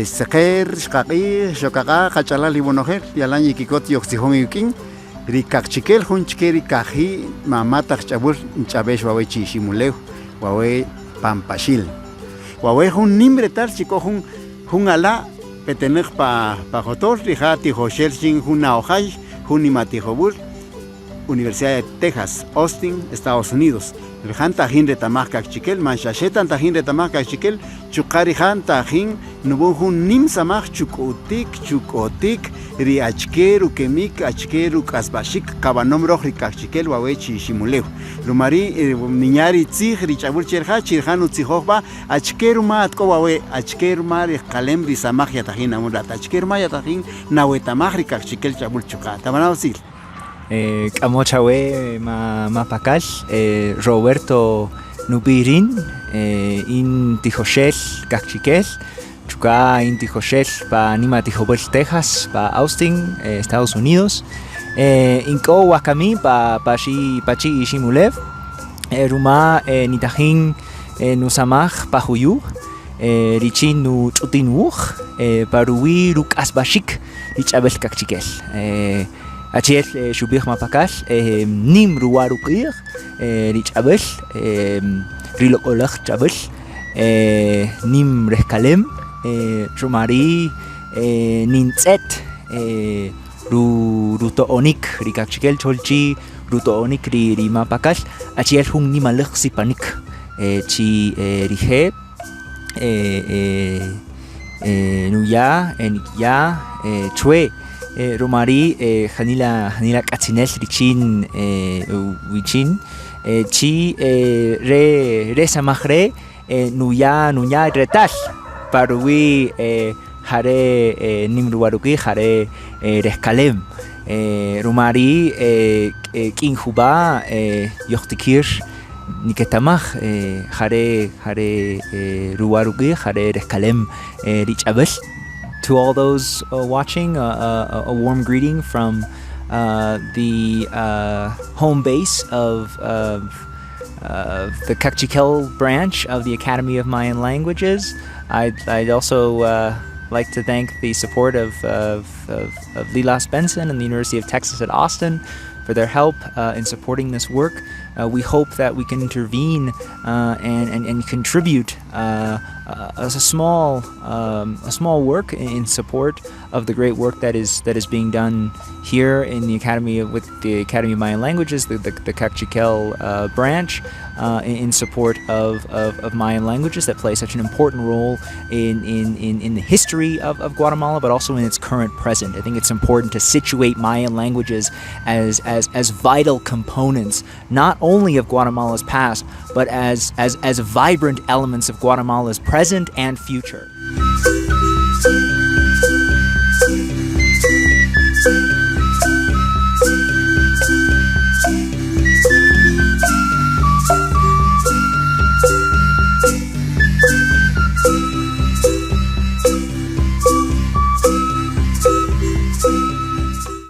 Seqer, xqaq'ij, xokaqa, qach'alal iwonojel, yalan yikikot yojtzijon iwk'in, ri kaqchikel jun chke ri kaji' mama' taq ch'ab'äl nch'ab'ex wawe' chi Iximulew, wawe' Pampaxil. Wawe' jun nim retal chi k'o jun jun ala' petenäq pa pa jotol, rija' tijoxel chin jun na'ojay, jun nimatijob'ül, Universidad de Texas, Austin, Estados Unidos. Rija' ntajin nretamaj kaqchikel, man xa xe ta ntajin nretamaj kaqchikel, chuqa' rija' ntajin nub'än jun nim samaj chuk'utik, chuk'otik ri achike rukemik, achike ruk'asb'axik qab'anom röj ri kaqchikel wawe' chi Iximulew. Ruma ri' ninya' ri tzij ri ch'ab'äl che rija' chi rija' nutzijoj b'a' achike ruma at k'o wawe', achike ruma rejqalem ri samaj yatajin nab'än rat, achike ruma yatajin nawetamaj ri kaqchikel ch'ab'äl chuqa'. Tab'ana' utzil. K'amo chawe ma Pakal, Roberto nub'i' rïn, in tijoxel kaqchikel, chuqa' in tijoxel pa nimatijob'äl Texas pa Austin, Estados Unidos. In k'o wakami pa Chi' Iximulew ruma nitajin nusamaj pa juyu' richin nuch'utin wuj pa ruwi' ruk'asb'axik ri ch'ab'äl kaqchikel. Achi'el xub'ij ma Pakal, nim ruwa ruq'ij ri ch'ab'äl, ri loq'oläj ch'ab'äl, nim rejqalem ruma ri' nintz'et ruto'onik ri kaqchikel cholchi', ruto'onik ri ma Pakal achi'el jun nimaläj sipanik chi rije' nuya' nikiya' chwe ruma ri' janila janila k'atzinel richin wichin chi re re samaj re' nuya' nuya' retal pa ruwi' ja re' nim ruwa ruq'ij ja re' rejqalem ruma ri' k'in jub'a' yojtikir niketamaj ja re' ja re' ruwa ruq'ij ja re' rejqalem ri ch'ab'äl. To all those watching, a warm greeting from the home base of the Kaqchikel branch of the Academy of Mayan Languages. I'd, I'd also like to thank the support of, of, of, of Lilas Benson and the University of Texas at Austin for their help in supporting this work. We hope that we can intervene and, and, and contribute a small a small work in support of the great work that is that is being done here in the Academy of, with the Academy of Mayan Languages, the, the, the Kaqchikel branch, in, in support of, of, of Mayan languages that play such an important role in, in, in, in the history of, of Guatemala, but also in its current present. I think it's important to situate Mayan languages as, as, as vital components, not only of Guatemala's past, but as, as, as vibrant elements of Guatemala's present and future.